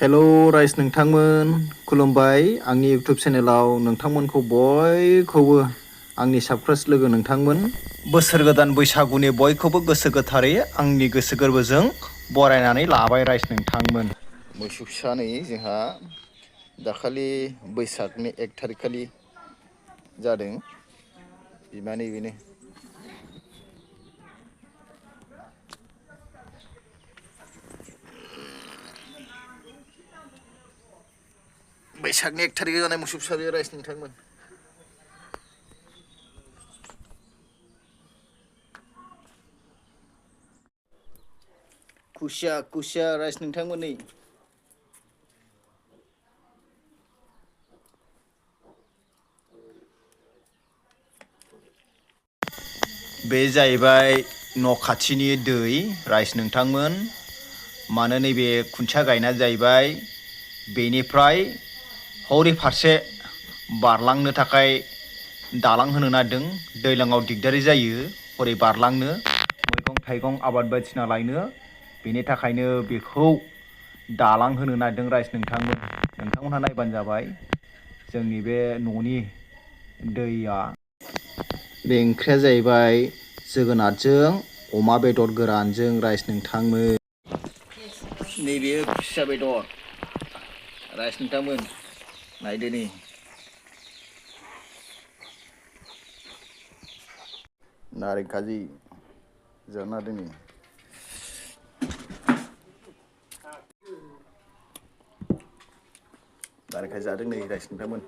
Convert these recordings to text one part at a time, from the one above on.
Hello rice नोंथांमोन खुलुमबाय आंनि इउट्यूब चेनेलाव नोंथांमोनखौ बयखौबो आंनि साबस्क्राइब लोगो नोंथांमोन बोसोर गोदान बैसागुनि बयखौबो गोसो गोथारै आंनि गोसो गोरबोजों बरायनानै लाबाय राइस नोंथांमोन। मोसौ फिसा नै जोंहा दाखालि बैसागनि 1 थारिख खालि जादों बिमानै बेनो बैसागनि 1 थारिख जानाय मोसौ फिसा बे राइस नोंथांमोन। खुसिया राइस नोंथांमोन नै बे जाहैबाय न' खाथिनि दै राइस नोंथांमोन। मानो नैबे खुन्थिया गायना जाहैबाय बेनिफ्राय हरै फारसे बारलांनो थाखाय दालां होनो नागिरदों। दैज्लाङाव दिगदारि जायो हरै बारलांनो मैगं थाइगं आबाद बायदिसिना लायनो, बेनि थाखायनो बेखौ दालां होनो नागिरदों राइस नोंथांमोन। नोंथांमोनहा नायबानो जाबाय जोंनि बे न'नि दैया। बे ओंख्रिया जाहैबाय जोगोनारजों अमा बेदर गोरानजों राइस नोंथांमोन। नैबे खुसिया बेदर राइस नोंथांमोन नायदो नै। नारें खाजि जाना दोनै नारें खाजि जादों नै राइस नोंथांमोन।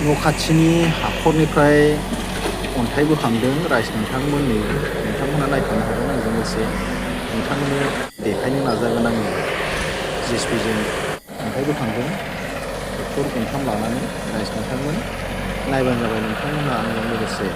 न' खाथिनि हाखरनिफ्राय अन्थाइ बोखांदों राइस नोंथांमोननि। नोंथांमोना नायफानो हागोन आंजों लोगोसे। नोंथांमोननो देखायनो नाजागोन आङो। जेसिपिजों अन्थाइ बोखांदों ट्रेक्टर गंथाम लानानै राइस नोंथांमोन। नायबानो जाबाय नोंथांमोनहा आंजों लोगोसे।